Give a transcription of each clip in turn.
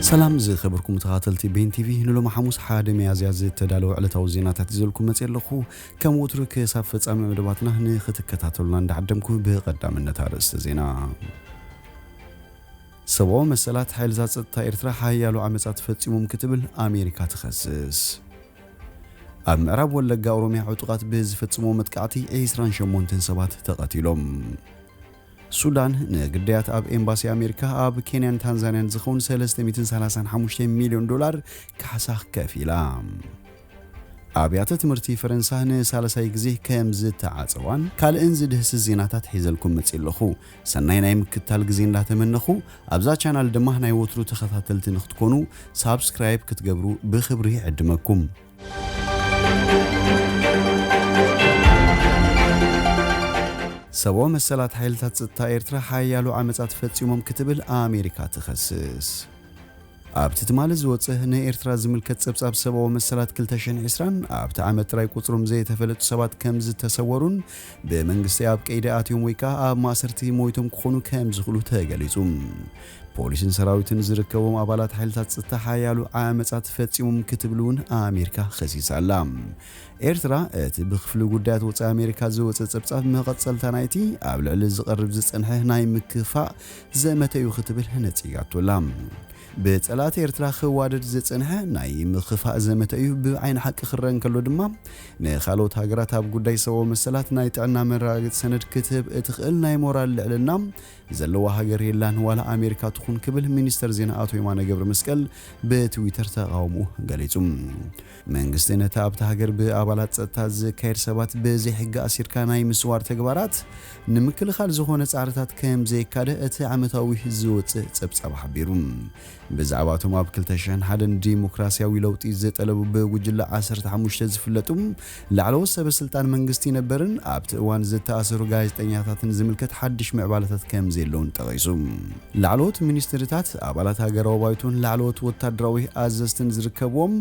ሰላም ዝኸበርኩም ተኸታተልቲ ቤን ቲቪ፣ ንሎሚ ሓሙስ ሓደ ሚያዝያ ዝተዳለወ ዕለታዊ ዜናታት ይዘልኩም መፅእ ኣለኹ። ከም ወትሩ ክሳብ ፍጻሜ መደባትና ንክትከታተሉና እንዳዓደምኩ ብቐዳምነት ኣርእስተ ዜና። ሰብኣዊ መሰላት ሓይልታት ጸጥታ ኤርትራ ሓያሎ ዓመጻት ፈጺሞም ክትብል ኣሜሪካ ትኸስስ። ኣብ ምዕራብ ወለጋ ኦሮምያ ዕጡቓት ብዝፈጽሞ መጥቃዕቲ ዒስራን ሸሞንተን ሰባት ተቐቲሎም። ሱዳን ንግዳያት ኣብ ኤምባሲ ኣሜሪካ ኣብ ኬንያን ታንዛንያን ዝኸውን ሰለስተ ሚእትን ሰላሳን ሓሙሽተ ሚልዮን ዶላር ካሕሳ ከፊላ። ኣብያተ ትምህርቲ ፈረንሳ ንሳልሳይ ግዜ ከም ዝተዓጸዋን ካልእን ዝድህስስ ዜናታት ሒዘልኩም መጺእ ኣለኹ። ሰናይ ናይ ምክትታል ግዜ እንዳተመነኹ፣ ኣብዛ ቻናል ድማ ናይ ወትሩ ተኸታተልቲ ንክትኮኑ ሳብስክራይብ ክትገብሩ ብኽብሪ ይዕድመኩም። ሰብኣዊ መሰላት ሓይልታት ጸጥታ ኤርትራ ሓያሎ ዓመጻት ፈጺሞም ክትብል ኣሜሪካ ትኸስስ። ኣብቲ ትማሊ ዝወጸ ንኤርትራ ዝምልከት ጸብጻብ ሰብኣዊ መሰላት ክልተ ሽሕን ዕስራን ኣብቲ ዓመት ጥራይ ቁጽሮም ዘይተፈለጡ ሰባት ከም ዝተሰወሩን ብመንግስቲ ኣብ ቀይዲ ኣትዮም ወይ ከኣ ኣብ ማእሰርቲ ሞይቶም ክኾኑ ከም ዝኽእሉ ተገሊጹ። ፖሊስን ሰራዊትን ዝርከቦም ኣባላት ሓይልታት ጸጥታ ሓያሎ ዓመጻት ፈጺሞም ክትብል እውን ኣሜሪካ ከሲሳ ኣላ። ኤርትራ እቲ ብክፍሊ ጉዳያት ወጻኢ ኣሜሪካ ዝወጸ ጸብጻብ መቐጸልታ ናይቲ ኣብ ልዕሊ ዝቐርብ ዝጸንሐ ናይ ምክፋእ ዘመተ እዩ ክትብል ነጺጋቶ ኣላ። ብጸላእቲ ኤርትራ ክዋደድ ዝጸንሐ ናይ ምክፋእ ዘመተ እዩ። ብዓይኒ ሓቂ ክረአ እንከሎ ድማ ንኻልኦት ሃገራት ኣብ ጉዳይ ሰብኣዊ መሰላት ናይ ጥዕና መረጋገጺ ሰነድ ክትህብ እትኽእል ናይ ሞራል ልዕልና ዘለዋ ሃገር የላን፣ ዋላ ኣሜሪካ ትኹን ክብል ሚኒስተር ዜና ኣቶ የማነ ገብረ መስቀል ብትዊተር ተቓውሞ ገሊጹ። መንግስቲ ነቲ ኣብታ ሃገር ብኣባላት ጸጥታ ዝካየድ ሰባት ብዘይሕጊ ኣሲርካ ናይ ምስዋር ተግባራት ንምክልኻል ዝኾነ ጻዕርታት ከም ዘየካደ እቲ ዓመታዊ ዝወጽእ ጸብጻብ ሓቢሩ። ብዛዕባ እቶም ኣብ ክልተ ሽሕን ሓደን ዲሞክራሲያዊ ለውጢ ዝጠለቡ ብጉጅለ ዓሰርተ ሓሙሽተ ዝፍለጡ ላዕለዎት ሰበ ስልጣን መንግስቲ ነበርን ኣብቲ እዋን ዝተኣሰሩ ጋዜጠኛታትን ዝምልከት ሓድሽ ምዕባለታት ከም ዘለውን ጠቒሱ። ላዕለዎት ሚኒስትርታት፣ ኣባላት ሃገራዊ ባይቶን ላዕለዎት ወታደራዊ ኣዘዝትን ዝርከብዎም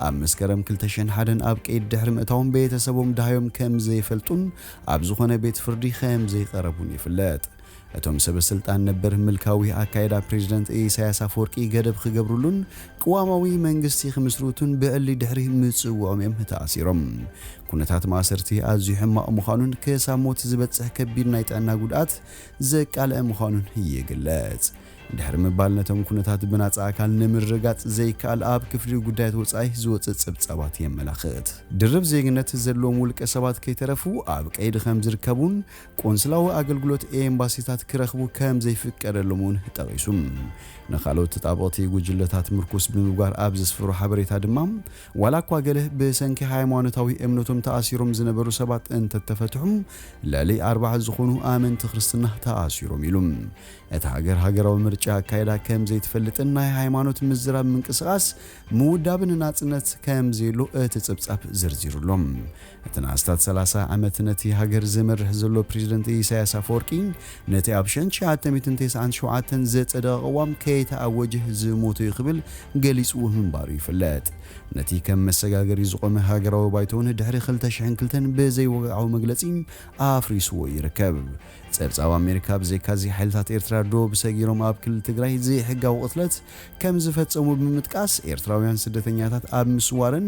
ኣብ መስከረም ክልተ ሽሕን ሓደን ኣብ ቀይዲ ድሕሪ ምእታዎም ቤተሰቦም ደሃዮም ከም ዘይፈልጡን ኣብ ዝኾነ ቤት ፍርዲ ከም ዘይቐረቡን ይፍለጥ። እቶም ሰበ ስልጣን ነበር ምልካዊ ኣካይዳ ፕሬዝደንት ኢሳያስ ኣፈወርቂ ገደብ ክገብሩሉን ቅዋማዊ መንግስቲ ክምስርቱን ብዕሊ ድሕሪ ምጽውዖም እዮም ተኣሲሮም። ኩነታት ማእሰርቲ ኣዝዩ ሕማቕ ምዃኑን ክሳብ ሞት ዝበጽሕ ከቢድ ናይ ጥዕና ጉድኣት ዘቃልዐ ምዃኑን ይግለጽ። ድሕሪ ምባል ነቶም ኩነታት ብናጻ ኣካል ንምርጋጽ ዘይከኣል ኣብ ክፍሊ ጉዳያት ወጻኢ ዝወጽእ ጸብጻባት የመላኽት። ድርብ ዜግነት ዘለዎም ውልቀ ሰባት ከይተረፉ ኣብ ቀይዲ ከም ዝርከቡን ቆንስላዊ ኣገልግሎት ኤምባሲታት ክረኽቡ ከም ዘይፍቀደሎም እውን ጠቒሱ። ንኻልኦት ተጣበቕቲ ጉጅለታት ምርኩስ ብምግባር ኣብ ዘስፈሮ ሓበሬታ ድማ፣ ዋላ እኳ ገለ ብሰንኪ ሃይማኖታዊ እምነቶም ተኣሲሮም ዝነበሩ ሰባት እንተተፈትሑም፣ ልዕሊ ኣርባዓ ዝኾኑ ኣመንቲ ክርስትና ተኣሲሮም ኢሉ። እታ ሃገር ሃገራዊ ምርጫ ኣካይዳ ከም ዘይትፈልጥን ናይ ሃይማኖት ምዝራብ ምንቅስቓስ ምውዳብን ናጽነት ከም ዘየሎ እቲ ጸብጻብ ዘርዚሩ ኣሎ። እቲ ንኣስታት ሰላሳ ዓመት ነቲ ሃገር ዝመርሕ ዘሎ ፕሬዝደንት ኢሳያስ ኣፈወርቂ፣ ነቲ ኣብ ሸንሸዓተ ሚእትን ተስዓን ሸውዓተን ዘጸደቐ ቅዋም ከይተኣወጀ ዝሞተ እዩ ክብል ገሊጽዎ ምንባሩ ይፍለጥ። ነቲ ከም መሰጋገሪ ዝቖመ ሃገራዊ ባይቶ እውን ድሕሪ ክልተ ሽሕን ክልተን ብዘይወግዓዊ መግለጺ ኣፍሪስዎ ይርከብ። ጸብጻብ ኣሜሪካ፣ ብዘይካዚ ሓይልታት ኤርትራ ዶብ ሰጊሮም ኣብ ክልል ትግራይ ዘይሕጋዊ ቅትለት ከም ዝፈጸሙ ብምጥቃስ፣ ኤርትራውያን ስደተኛታት ኣብ ምስዋርን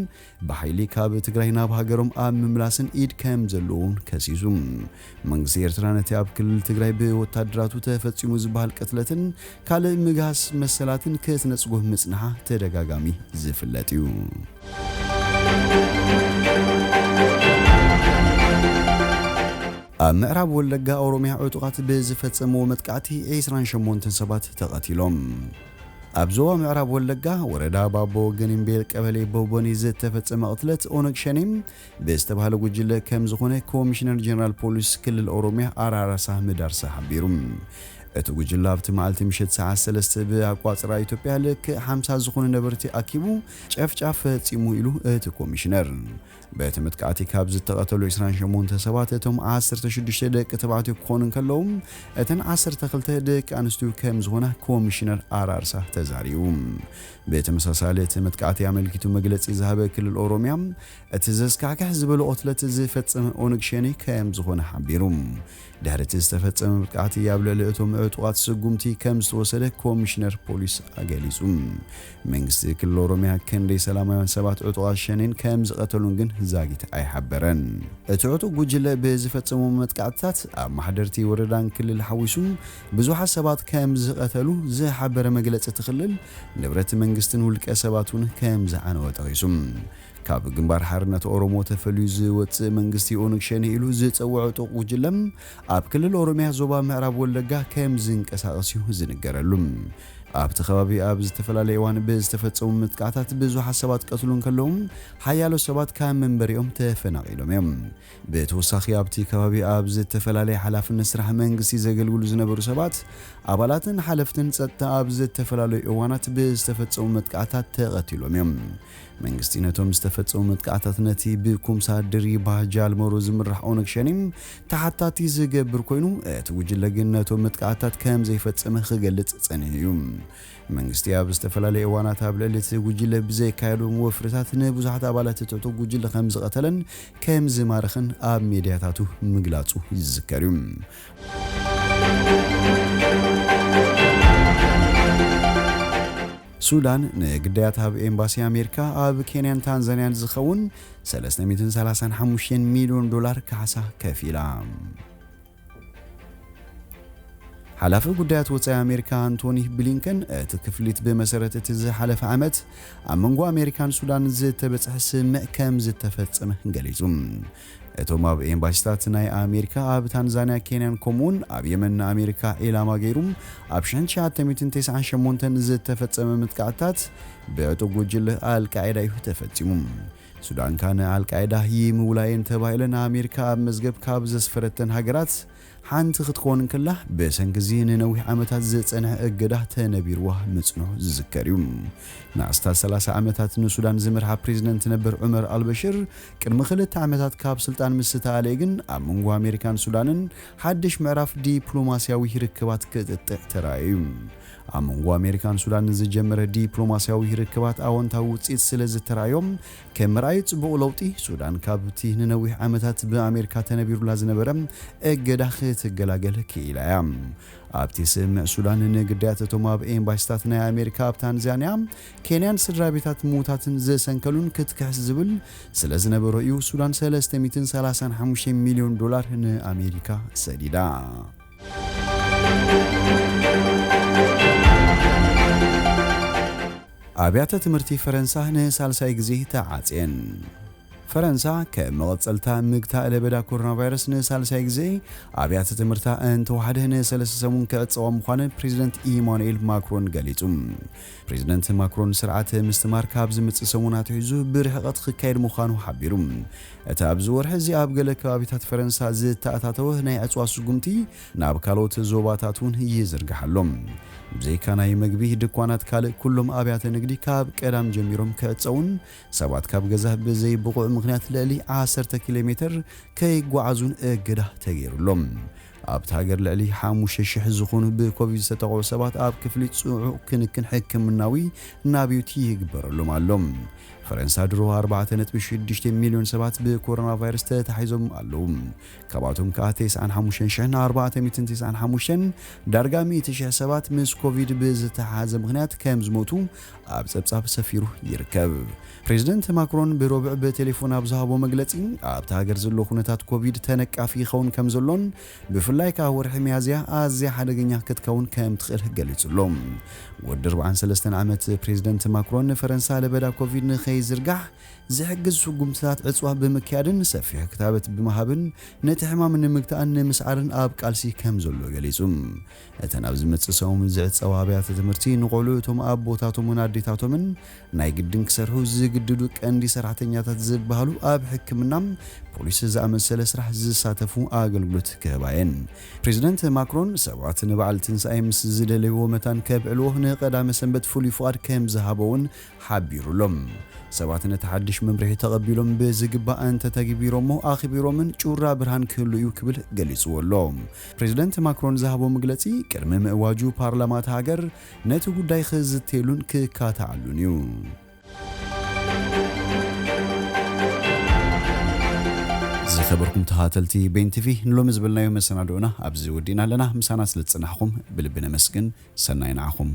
ብሓይሊ ካብ ትግራይ ናብ ሃገሮም ኣብ ምምላስን ኢድ ከም ዘለዎም ከሲሱ። መንግስቲ ኤርትራ ነቲ ኣብ ክልል ትግራይ ብወታደራቱ ተፈጺሙ ዝበሃል ቅትለትን ካልእ ምግሃስ መሰላትን ክትነጽጎ ምጽንሓ ተደጋጋሚ ዝፍለጥ እዩ። ኣብ ምዕራብ ወለጋ ኦሮምያ ዕጡቓት ብዝፈጸምዎ መጥቃዕቲ ዒስራን ሸሞንተን ሰባት ተቐቲሎም። ኣብ ዞባ ምዕራብ ወለጋ ወረዳ ባቦ ገኒምቤል ቀበሌ ቦቦኒ ዝተፈጸመ ቅትለት ኦነግ ሸኔ ብዝተባህለ ጉጅለ ከም ዝኾነ ኮሚሽነር ጀነራል ፖሊስ ክልል ኦሮምያ ኣራራሳ መዳርሳ ሓቢሩ። እቲ ጉጅለ ኣብቲ መዓልቲ ምሸት ሰዓት ሰለስተ ብኣቋጽራ ኢትዮጵያ ልክዕ ሓምሳ ዝኾኑ ነበርቲ ኣኪቡ ጨፍጫፍ ፈጺሙ ኢሉ እቲ ኮሚሽነር። በቲ መጥቃዕቲ ካብ ዝተቐተሉ ዒስራን ሸሞንተ ሰባት እቶም ዓሰርተ ሽዱሽተ ደቂ ተባዕትዮ ክኾኑ እንከለዉ፣ እተን ዓሰርተ ክልተ ደቂ ኣንስትዮ ከም ዝኾና ኮሚሽነር ኣራርሳ ተዛሪቡ። ብተመሳሳሊ እቲ መጥቃዕቲ ኣመልኪቱ መግለጺ ዝሃበ ክልል ኦሮምያ፣ እቲ ዘስካሕክሕ ዝበሎ ቅትለት ዝፈጸመ ኦነግ ሸኔ ከም ዝኾነ ሓቢሩ። ድሕሪ እቲ ዝተፈጸመ መጥቃዕቲ ኣብ ልዕሊ እቶም ዕጡቓት ስጉምቲ ከም ዝተወሰደ ኮሚሽነር ፖሊስ ኣገሊጹ። መንግስቲ ክልል ኦሮሚያ ክንደይ ሰላማውያን ሰባት ዕጡቓት ሸኔን ከም ዝቐተሉን ግን ዛጊት ኣይሓበረን። እቲ ዕጡቕ ጉጅለ ብዝፈጸሞ መጥቃዕትታት ኣብ ማሕደርቲ ወረዳን ክልል ሓዊሱ ብዙሓት ሰባት ከም ዝቐተሉ ዝሓበረ መግለጺ እቲ ክልል፣ ንብረት መንግስትን ውልቀ ሰባት እውን ከም ዝዓነወ ጠቒሱ። ካብ ግንባር ሓርነት ኦሮሞ ተፈልዩ ዝወጽእ መንግስቲ ኦነግ ሸኔ ኢሉ ዝጸውዖ ዕጡቕ ጉጅለ ኣብ ክልል ኦሮሚያ ዞባ ምዕራብ ወለጋ ከም ዝንቀሳቐስ እዩ ዝንገረሉ። ኣብቲ ከባቢ ኣብ ዝተፈላለየ እዋን ብዝተፈጸሙ መጥቃዕታት ብዙሓት ሰባት ቀትሉ እንከለዉ፣ ሓያሎ ሰባት ካብ መንበሪኦም ተፈናቒሎም እዮም። ብተወሳኺ ኣብቲ ከባቢ ኣብ ዝተፈላለየ ሓላፍነት ስራሕ መንግስቲ ዘገልግሉ ዝነበሩ ሰባት፣ ኣባላትን ሓለፍትን ጸጥታ ኣብ ዝተፈላለዩ እዋናት ብዝተፈጸሙ መጥቃዕታት ተቐቲሎም እዮም። መንግስቲ ነቶም ዝተፈጸሙ መጥቃዕታት ነቲ ብኩምሳ ድሪባ ጃልመሮ ዝምራሕ ኦነግ ሸኔ ተሓታቲ ዝገብር ኮይኑ፣ እቲ ጉጅለ ግን ነቶም መጥቃዕታት ከም ዘይፈጸመ ክገልጽ ጸኒሑ እዩ። መንግስቲ ኣብ ዝተፈላለየ እዋናት ኣብ ልዕሊ እቲ ጉጅለ ብዘካየዶም ወፍርታት ንብዙሓት ኣባላት እቲ ዕጡቕ ጉጅለ ከም ዝቐተለን ከም ዝማረኸን ኣብ ሚድያታቱ ምግላጹ ይዝከር እዩ። ሱዳን ንግዳያት ኣብ ኤምባሲ ኣሜሪካ ኣብ ኬንያን ታንዛንያን ዝኸውን ሰለስተ ሚእትን ሰላሳን ሓሙሽተን ሚልዮን ዶላር ካሕሳ ከፊላ። ሓላፊ ጉዳያት ወጻኢ ኣሜሪካ ኣንቶኒ ብሊንከን፣ እቲ ክፍሊት ብመሰረት እቲ ዝሓለፈ ዓመት ኣብ መንጎ ኣሜሪካን ሱዳን ዝተበጽሐ ስምምዕ ከም ዝተፈጸመ ገሊጹ። እቶም ኣብ ኤምባሲታት ናይ ኣሜሪካ ኣብ ታንዛንያ፣ ኬንያን ከምኡውን ኣብ የመን ንኣሜሪካ ዒላማ ገይሩ ኣብ ሽሕን ትሽዓተ ሚእትን ተስዓን ሸሞንተን ዝተፈጸመ መጥቃዕትታት ብዕጡቕ ጉጅለ ኣልቃዒዳ እዩ ተፈጺሙ። ሱዳን ከኣ ንኣልቃዒዳ ይምውላ እየን ተባሂለን ኣሜሪካ ኣብ መዝገብ ካብ ዘስፈረተን ሃገራት ሓንቲ ክትኮን እንከላ፣ ብሰንኪ እዚ ንነዊሕ ዓመታት ዝጸንሐ እገዳ ተነቢርዋ ምጽንሑ ዝዝከር እዩ። ንኣስታት ሰላሳ ዓመታት ንሱዳን ዝመርሓ ፕሬዝደንት ነበር ዑመር ኣልበሽር፣ ቅድሚ ክልተ ዓመታት ካብ ስልጣን ምስ ተኣለየ ግን፣ ኣብ መንጎ ኣሜሪካን ሱዳንን ሓድሽ ምዕራፍ ዲፕሎማስያዊ ርክባት ክጥጥዕ ተራእዩ እዩ። ኣብ መንጎ ኣሜሪካን ሱዳንን ዝጀመረ ዲፕሎማስያዊ ርክባት ኣወንታዊ ውጽኢት ስለ ዝተራእዮም፣ ከም መርኣዩ ጽቡቕ ለውጢ፣ ሱዳን ካብቲ ንነዊሕ ዓመታት ብኣሜሪካ ተነቢሩላ ዝነበረ እገዳ ክትገላገል ክኢላ እያ። ኣብቲ ስምምዕ ሱዳን ንግዳያት እቶም ኣብ ኤምባሲታት ናይ ኣሜሪካ ኣብ ታንዛንያ፣ ኬንያን ስድራ ቤታት ምዉታትን ዘሰንከሉን ክትክሕስ ዝብል ስለ ዝነበሮ እዩ ሱዳን ሰለስተ ሚእትን ሰላሳን ሓሙሽተን ሚልዮን ዶላር ንኣሜሪካ ሰዲዳ። ኣብያተ ትምህርቲ ፈረንሳ ንሳልሳይ ግዜ ተዓጽየን። ፈረንሳ ከም መቐጸልታ ምግታእ ለበዳ ኮሮና ቫይረስ ንሳልሳይ ግዜ ኣብያተ ትምህርታ እንተወሓደ ንሰለስተ ሰሙን ክዕጸዋ ምዃነ ፕሬዚደንት ኢማኑኤል ማክሮን ገሊጹ። ፕሬዚደንት ማክሮን ስርዓተ ምስትማር ካብ ዝመጽእ ሰሙን ኣትሒዙ ብርሕቐት ክካየድ ምዃኑ ሓቢሩ። እቲ ኣብዚ ወርሒ እዚ ኣብ ገለ ከባቢታት ፈረንሳ ዝተኣታተወ ናይ ዕጽዋ ስጉምቲ ናብ ካልኦት ዞባታት እውን ይዝርጋሕ ኣሎ። ብዘይካ ናይ መግቢ ድኳናት፣ ካልእ ኩሎም ኣብያተ ንግዲ ካብ ቀዳም ጀሚሮም ክዕጸውን ሰባት ካብ ገዛ ብዘይ ብቑዕ ምኽንያት ልዕሊ ዓሰርተ ኪሎ ሜትር ከይጓዓዙን እገዳ ተገይሩሎም። ኣብታ ሃገር ልዕሊ ሓሙሽተ ሽሕ ዝኾኑ ብኮቪድ ዝተጠቕዑ ሰባት ኣብ ክፍሊ ጽዑቕ ክንክን ሕክምናዊ ናብዩት ይግበረሎም ኣሎ። ፈረንሳ ድሮ ኣርባዕተ ነጥቢ ሽዱሽተ ሚልዮን ሰባት ብኮሮና ቫይረስ ተታሒዞም ኣለዉ። ካብኣቶም ከኣ ተስዓን ሓሙሽተን ሽሕን ኣርባዕተ ሚእትን ተስዓን ሓሙሽተን፣ ዳርጋ ሚእቲ ሽሕ ሰባት ምስ ኮቪድ ብዝተሓሓዘ ምኽንያት ከም ዝሞቱ ኣብ ጸብጻብ ሰፊሩ ይርከብ። ፕሬዚደንት ማክሮን ብሮብዕ ብቴሌፎን ኣብ ዝሃቦ መግለጺ፣ ኣብታ ሃገር ዘሎ ኩነታት ኮቪድ ተነቃፊ ይኸውን ከም ዘሎን፣ ብፍላይ ከኣ ወርሒ ሚያዝያ ኣዝያ ሓደገኛ ክትከውን ከም ትኽእል ገሊጹ ኣሎ። ወዲ ኣርባዓን ሰለስተን ዓመት ፕሬዚደንት ማክሮን፣ ንፈረንሳ ለበዳ ኮቪድ ንኸይዝርጋሕ ዝሕግዝ ስጉምትታት ዕጽዋ ብምክያድን ሰፊሕ ክታበት ብምሃብን ነቲ ሕማም ንምግታእን ንምስዓርን ኣብ ቃልሲ ከም ዘሎ ገሊጹ። እተን ኣብ ዝመጽእ ሰሙን ዝዕጸዋ ኣብያተ ትምህርቲ ንቆልዑ እቶም ኣቦታቶምን ኣዴታቶምን ናይ ግድን ክሰርሑ ዝግድዱ ቀንዲ ሰራሕተኛታት ዝበሃሉ ኣብ ሕክምና፣ ፖሊስ ዝኣመሰለ ስራሕ ዝሳተፉ ኣገልግሎት ክህባ እየን። ፕሬዚደንት ማክሮን ሰባት ንበዓል ትንሳኤ ምስ ዝደለይዎ መታን ከብዕልዎ ንቐዳመ ሰንበት ፍሉይ ፍቓድ ከም ዝሃቦ እውን ሓቢሩ ኣሎ። ሰባት ነቲ ሓድሽ መምርሒ ተቐቢሎም ብዝግባእ እንተተግቢሮሞ ኣኽቢሮምን ጩራ ብርሃን ክህሉ እዩ ክብል ገሊጽዎ ኣሎ። ፕሬዚደንት ማክሮን ዝሃቦ መግለጺ ቅድሚ ምእዋጁ ፓርላማ እታ ሃገር ነቲ ጉዳይ ክዝተየሉን ክካታዓሉን እዩ። እዚ ዝኸበርኩም ተኸታተልቲ ቤን ቲቪ፣ ንሎሚ ዝበልናዮ መሰናድኦና ኣብዚ ወዲእና ኣለና። ምሳና ስለ ዝጸናሕኩም ብልቢ ነመስግን። ሰናይ ንዓኹም።